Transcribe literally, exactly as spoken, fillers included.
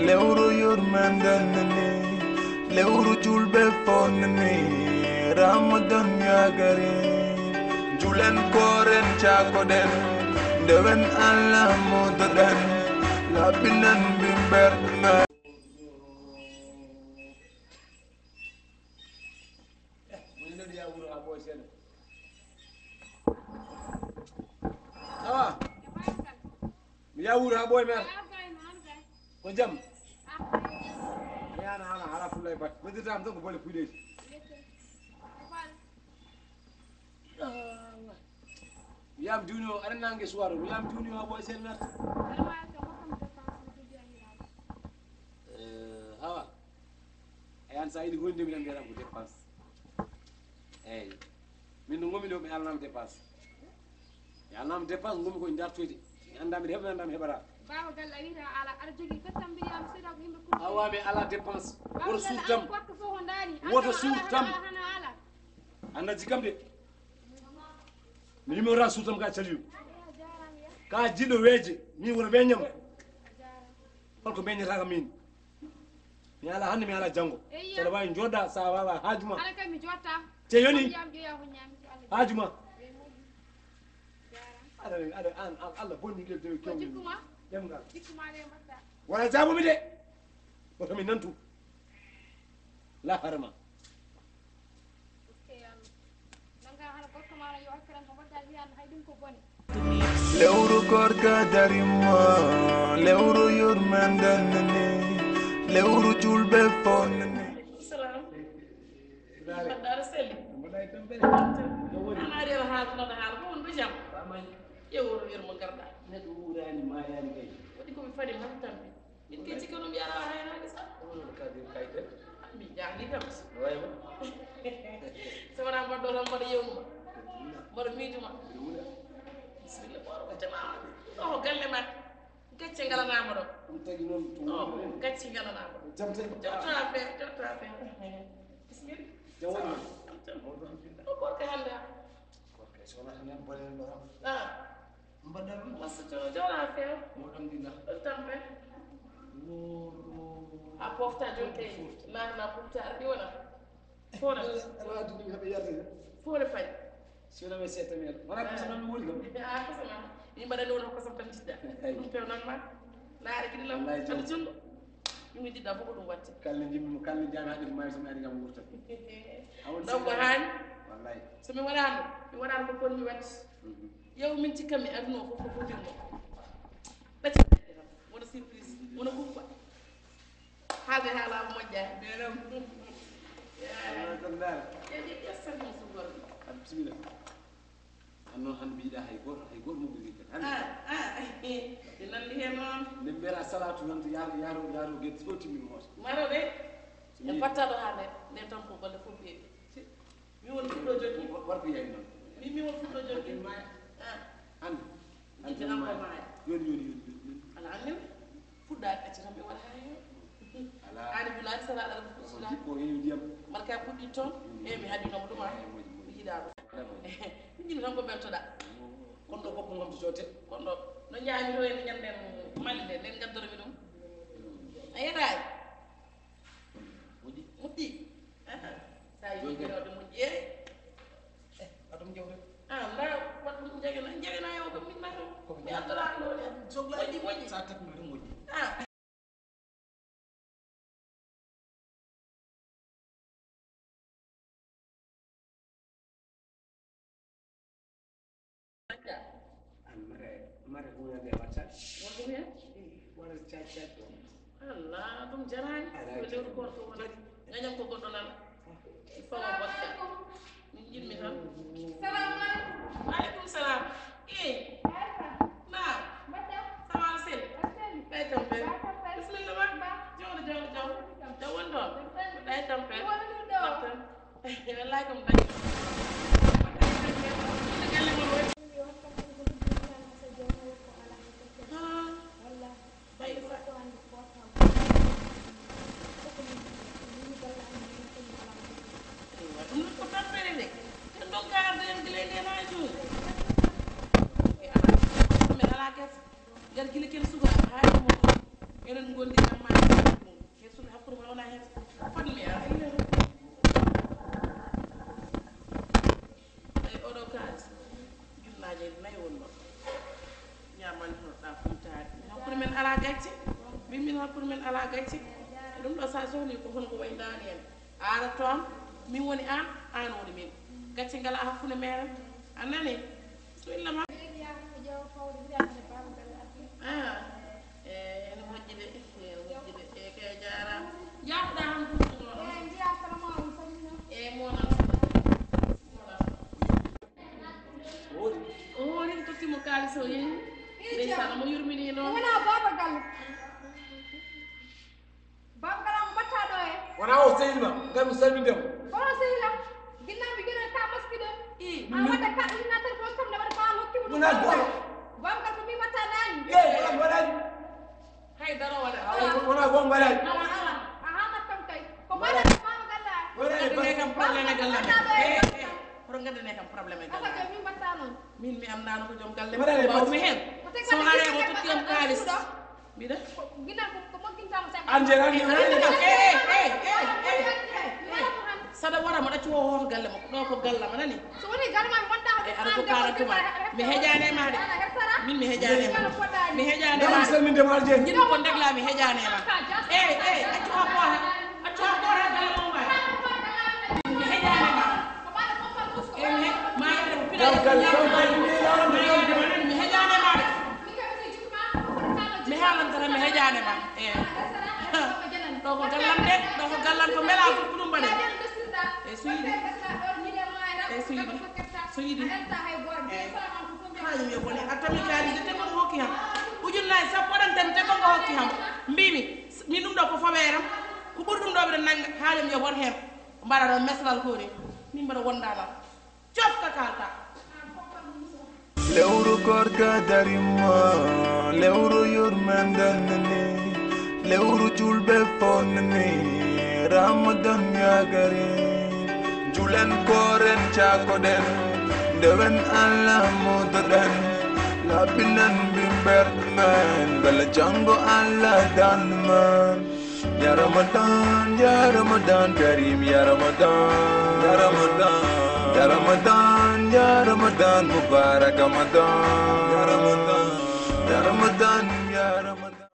Lewru yurmenden ni, lewru julɓe fof ni, Ramadan yagari. Julen kooren cakoɗen, ndewen Allah mudoɗen, laɓɓinen bimberɗe men. Awa. Mi yaha wuro haa ɓooy, mi ara. Ko jam? Mi yana hala, hala fulay bat. Ɓeddata am tan ko bolle puyɗeeji. Mi yaha mi duuni o, aɗa nange suwaro. Mi yaha mi duuni o haa ɓooy seen mi arta. Eh, awa. A yahan sa yiɗi hunde mi tan mbiyata ko dépense. Eyyi. Min no ngomi ɗo mi alnama dépense. Mi alnama dépense, ngomi koye dartoyde. Mi annda mbiɗa heɓa, mi annda mi heɓata. Baaba galle a wiyata a ala, aɗa jogii kattan mbiɗa mi seeda ko yimɓe kuɗi. Awa mi ala dépense. Woto suur tam. Woto suur tam. Anda jikkam de. Mi numéro suur tam ka caliw. Ka jiɗo weeje, mi woto weññam. Holko meññata kam min? Mi ala hannde, mi ala janngo. Eyya. Saɗa waawi jooɗda, sa wawa haaju ma. Ala kam mi jooɗta. Te yoni. Haaju ma. Aɗa, aɗa, an, an, Allah bonni ɗe dewe kewɗe. Ɗemngal. Wona jaabumi de. Woto mi nantu. La harma. Lewru koorka darima, lewru yurmenden ni, lewru julɓe fof ni. Salam. Mbaɗɗa aɗa selli? Mbaɗɗa e tampere. An ari aɗa haala, noɗa haala ko wonɗo jam? Yew, woto yer mo garɗa. Neɗɗo wuurani, maayaani kay. Waɗi ko mi faɗi, mi haɓi tampi. Min kay cikka ɗum yara haynaade sa. Onon kadi kayte. Min jahli kam. Wayma. So wona mbaɗɗo tan mbaɗa yewnuma. Mbaɗa miijuma. Bisimilla ɓooro ko jama. Ɗo ko galle ma. Gacce ngalanama ɗo. Ɗum tagi noon to. Gacce ngalanama ɗo. Jam tagi. Jotto affaire, jotto affaire. Bisimilla. Jam woni. Jam. Ɗo gorko hannde. Gorko so wona hannde bone ɗo. Ah. Mbaɗɗa ɗum? Massa jono jono a feew. Mo ɗam ɗi nah. Ɗo tampe. Wo, wo. A pofta jooni kay. Naatna pofta arɗi wona. Fore. Ala aduna mi haɓe yarde. Fore fay. Si wona ɓe seeɗa mi yarde. Wona ko so ɗon mi woni kam. Ah, ko sama. Ni mbaɗani wona ko sam tan jiɗɗa. Ɗum pew nan ma. Naare giɗi lam. Wallahi, tan jungo. Ɗum mi jiɗɗa fof ko ɗum watte. Kalli jimmi mo, kalli jami haɗi ko mawi so mi ari kam wurta. Donc haani. Wallahi. So mi waɗano, mi waɗano ko kon mi waɗi. Mhm. Yew min cikkanmi aduna o fof ko fotirno. Ɓati wona surprise, wona kumpa. Haalde haala moƴƴa. Nenam. Yaa. Yaa, yaa, yaa, sal mo sugol. Bisimilla. An noon hannde mbiɗa hay gooto, hay gooto mo ɓe ngiɗi hannde. Ah, ah. Ɓe nanndi heen noon. Nde mbiyata salatu noon to yaaro, yaaro, yaaro gerte fof timmi hoota. Maro de. E battaɗo hannde, nde tan ko golle fof peewi. Mi woni fuɗɗo jokki. Wa-, warko yayi noon. Mi, mi woni fuɗɗo jokki. Hannde maaya. Ah. Hannde. Hannde jiɗi tan ko maaya. Maaya. Yoni, yoni, yoni, yoni, yoni. Ala anndi. Fuɗɗaade acca tan mi waɗa haa heewa. Alaa. Aani bulaani sara aɗa fuɗɗi sula. Jikko heewi ndiyam. Marka fuɗɗi toon. Mm. E mi haɗi noon ɗum ah. Eeyi, moƴƴi, moƴƴi. Mi yiɗaa ɗum. Alaa moƴƴi. Mi jiɗi tan ko mbeltoɗaa. Oh. Kono ɗo fof ko ngam to cotte. Kono ɗo no ñaami ɗo en ñanden Mali nde, nden ngaddoro mi ɗum. Mm. A yeɗaay. Moƴƴi. Moƴƴi. Aha. Sa yi jooni kay. Ɗo ɗum moƴƴi, eey. Eh, aɗum jawre. Ah, nda, waɗ ɗum jagana, jagana yo ko min nato. Ko mi addoraa ɗo de. Soglaaji moƴƴi, moƴƴi. Sa takno ɗum moƴƴi. Ah. An mare, mare ko wona de WhatsApp. Wonde mi hen? Wala chat chat ko. Allah, ɗum jaraani. Ko lewru koor ko wona. Gañam ko goɗɗo nana. Il faut ma botta. Min njiɗmi tan. Salamu aleykum. Aleykum salam. Eh. Naam. Mbaɗɗa? Ça va, sel? Aɗa selli? Ɓay kam ɓe. Ba kam ɓe. Bisimilla ma. Ba. Jawle, jawle, jawle. Jam woni ɗon? Jam tan. Ɓay kam ɓe. Woni ɗum ɗo? Jam tan. Wallaay kam dañi. Ina galle mon woni. Ah. Ɓay sa. Eywa, ɗum noon ko tampere nde. Ken ɗon ka arde en gila e nden haa jooni. E ala, min ala gerte. Nder gila ken sukaaɓe haa e mo. Enen ngondi Jamma e mum. Yeeso hakkunde mon wona heen. Fotmi a, a yi'ii ɗum. Eyi, oɗo kaalis, ujunnaaje nayi woni ɗo. Ñaamal hoɗɗa kumtaade. Min hakkunde men alaa gacce. Min, min hakkunde men alaa gacce. E ɗum ɗo, so a sohli ko hono ko wayi ndaani en. A arat toon, min woni aan, aan woni min. Gacce ngalaa hakkunde meeɗen. A nanii? Bismilla ma. Ah, eh, ene moƴƴi de, ene moƴƴi de. Eh, kay jaaraama. Jaafuɗaa han ɗum ɗo. Eh, mbiyaa salamu aleykum. Eh, mo nan. Mo nan. O hoori, totti mo kaalis o yehi. Ndeysaan, mo yurminii noon. Wonaa baaba galle. Baaba galle, mo mbaɗtaa ɗo e? Wonaa o sehil ma, ngam mi salminde mo. Kono sehil am, ginnaaw mi jogii ka maski ɗo. Ii, a waɗa ka ordinateur ko kam ne waɗa ko an hokki mo ɗum. Wonaa gooto. Baaba galle ko mi waɗta naani. Eey, wonaa, wonaa. Hay dara waɗa. Wonaa, wonaa goonga waɗaani. Awa, awa. A haalat kam kay. Ko mbaɗa baaba galle am. Wonaa e ngaddanee kam problème e galle am. Mbaɗtaa ɗo e? Eey, eey. Hoto ngaddanee kam problème e galle am. Min mi anndaano ko joom galle. Mbaɗa e mbaawmi heen. So aree mo totti am kaalis. Mbiɗa? Ko ginnal ko, ko moggintaamo saɗa. An jeeɗa, an jeeɗa. Eh, eh, eh, eh, eh, eh. Saɗa wara mo ɗaccu o hoto galle makko. Ɗo ko galle am, a nanii? So woni galle ma, mi wonda. E, aɗa ko quarante ma. Mi hejaani e ma de. Min mi hejaani e ma. Mi hejaani e ma de. Salminde ma, Aljeeri. Ñin ko ndegla mi hejaani e ma. Eh, eh, accu ha ko ha. Accu ha ko ha galle mo ma. Mi hejaani e ma. Eh, mi he-, ma yande mo pila. Galle, galle, galle. Mi hejaani e ma de. Mi haalanta tan, mi hejaani ma. Eh. Ɗo ko gallam de, ɗo ko gallam ko mbela ko ɗum mbaɗe. E suydi. E suydi. Suydi. Eh. Kañum yo bone. A tami kaalis de, te ko hokki ham. Ujunnaaje sappo tan tami, te ko hokki ham. Mbimi, min ɗum ɗo ko faweeram. Ko ɓuri ɗum ɗo mbiɗa nannga. Haajam yo bon heen. Mbaɗa ɗo mesral ko de. Min mbaɗa wonda lan. Cofka kalta. Lewru koorka darima, lewru yurmende nani, lewru julɓe fof nani, Ramadan ya Karim. Julen kooren caakoɗen, ndewen Allah moodoɗen, laaɓinen mbimmberɗe men, mbele janngo Allah dan men. Ya Ramadan, ya Ramadan Karim, ya Ramadan, ya Ramadan, ya Ramadan, ya Ramadan Mubarak Ramadan, ya Ramadan, ya Ramadan.